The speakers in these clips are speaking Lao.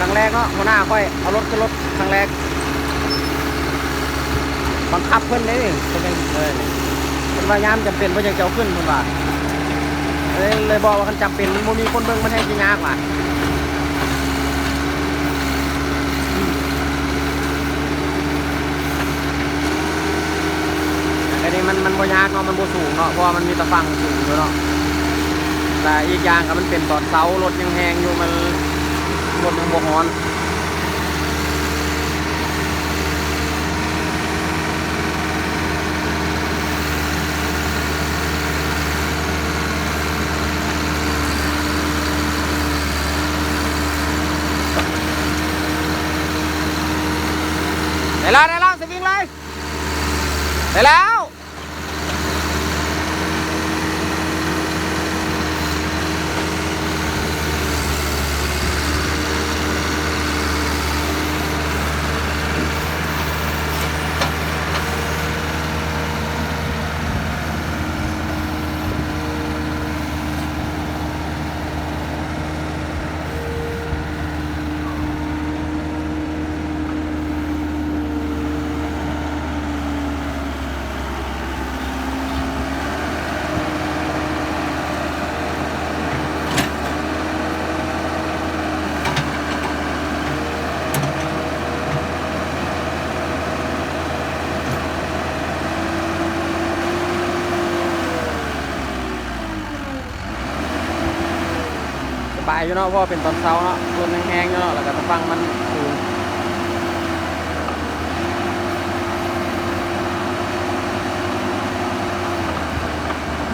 ຄັ້ງແລກເນາະ ຫົວໜ້າຂ້ອຍເອົາລົດຂຶ້ນລົດຄັ້ງແລກ ບັງຄັບເພິ່ນເດ້ນີ້ ເພິ່ນຍັງ ເອີ ເພິ່ນວ່າຍາມຈຳເປັນເພິ່ນຈັ່ງຈະເອົາຂຶ້ນ ເພິ່ນວ່າ ເລີຍ ເລີຍບອກວ່າຄັນຈຳເປັນມັນບໍ່ມີຄົນເບິ່ງ ມັນແຮ່ງຊິຍາກວ່າ. ອັນນີ້ມັນ ມັນບໍ່ຍາກເນາະ ມັນບໍ່ສູງເນາະ ເພາະວ່າມັນມີຕາຝັ່ງສູງຢູ່ເນາະ ແລະ ອີກຢ່າງກໍມັນເປັນຕອນເຊົ້າ ລົດຍັງແຮງຢູ່ ມັນ ລົດຍັງບໍ່ຮ້ອນ. ໄດ້ແລ້ວ ໄດ້ແລ້ວ ສະວິງເລີຍ ໄດ້ແລ້ວ. ສະບາຍຢູ່ເນາະ ເພາະວ່າເປັນຕອນເຊົ້າເນາະ ລົມຍັງແຮງຢູ່ເນາະ ແລ້ວກໍຕາຝັ່ງມັນສູງ.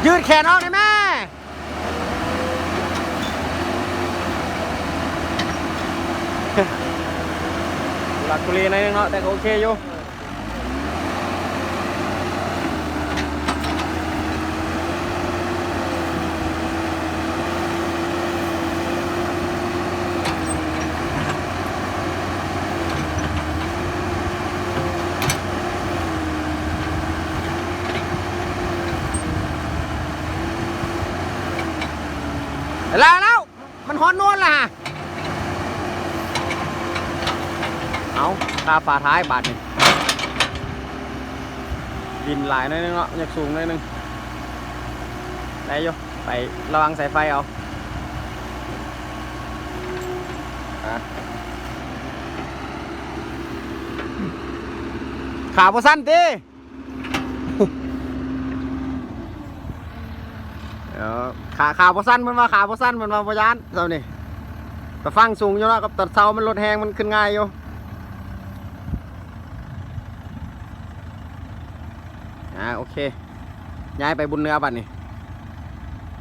ຢືດແຂນອອກໄດ້ແມ່. ທຸລັກທຸເລໜ້ອຍໜຶ່ງເນາະ ແຕ່ກໍໂອເຄຢູ່. ແລ້ວ ແລ້ວ ມັນຮອດໂນ່ນລະ. ເອົາ ຄາຝາທ້າຍບາດນີ້ ດິນຫຼາຍໜ້ອຍໜຶ່ງເນາະ ຢາກສູງໜ້ອຍໜຶ່ງ ໄດ້ຢູ່ ໄປລະວັງສາຍໄຟເອົາ. ອ່ະ ຂາບໍ່ສັ້ນຕິ? ເອີ ຂາ ຂາບໍ່ສັ້ນ ເພິ່ນວ່າຂາບໍ່ສັ້ນ ເພິ່ນວ່າບໍ່ຢ້ານຊ່ຳນີ້ ຕາຝັ່ງສູງຢູ່ເນາະ ກັບຕອນເຊົ້າມັນລົດແຮງ ມັນຂຶ້ນງ່າຍຢູ່. ອ່າ ໂອເຄ ຍ້າຍໄປບຸນເໜືອບັດນີ້.